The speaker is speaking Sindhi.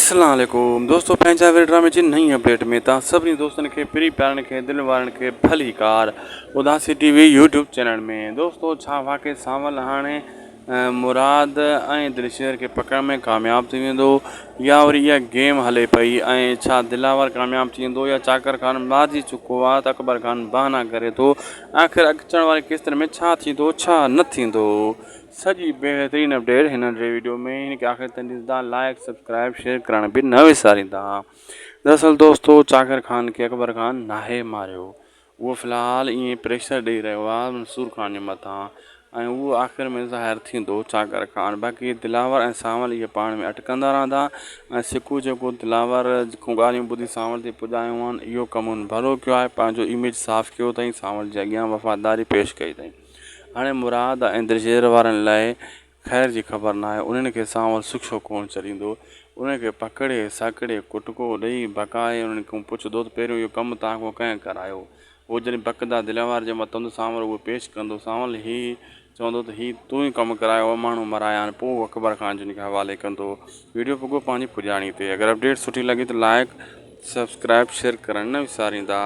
اسلام عليڪم دوستو پنهنجا وير ڊرامي جي نئين اپڊيٽ ۾ توهان سڀني دوستن کي پري پيارن کي دل وارن کي ڀلي ڪار Udasi T V YouTube channel ۾ دوستو ڇا واقعي سانول هاڻي مراد ۽ دلشير کي پڪڙڻ ۾ ڪامياب ٿي ويندو يا وري اها گيم هلي پئي ۽ ڇا دلاور ڪامياب ٿي ويندو يا چاڪر خان مارجي چڪو آهي ته اڪبر خان بهانا ڪري ٿو آخر اچڻ واري قسطن ۾ ڇا ٿيندو ڇا نه ٿيندو سڄي بهترين اپڊيٽ هن وڊيو ۾ هن کي آخر تائين ڏسندا لائڪ سبسڪرائب شيئر ڪرڻ به نه وساريندا دراصل دوستو چاڪر خان کي اڪبر خان ناهي ماريو اهو في الحال ائين پريشر ڏئي رهيو آهي منصور خان جي مٿان ۽ اهو آخر ۾ ظاهر ٿيندو چاڪر خان باقي دلاور ۽ سانول اهي پاڻ ۾ اٽڪندا رهندا ۽ سڪو جيڪو دلاور کان ڳالهيون ٻڌي سانول تي پڄايون آهن اهو ڪم هن ڀلو ڪيو آهي پنهنجو اميج صاف ڪيو اٿائين سانول جي اڳيان وفاداري پيش ڪئي اٿائين هاڻي مراد ۽ درشير وارن لاء خير جي خبر ناهي. انهن کي سانول سکيو ڪونه ڇڏيندو. انهن کي پڪڙي، ساڪڙي، ڪٽڪو ڏئي، بڪائي انهن کان پڇندو ته پهريون اهو ڪم توهان کان ڪنهن ڪرايو؟ هو جڏهن بڪندا دلاور جي مٿان ته سانول اهو پيش ڪندو. سانول هي چوندو ته هي تون ئي ڪم ڪرايو هو، ماڻهو مرايا آهن. پوء هو اڪبر خان جن کي حوالي ڪندو. وڊيو پڳو پنهنجي پڄاڻي تي. اگر اپڊيٽ سٺي لڳي ته لائيڪ، سبسڪرائيب، شيئر ڪرڻ نه وساريندا.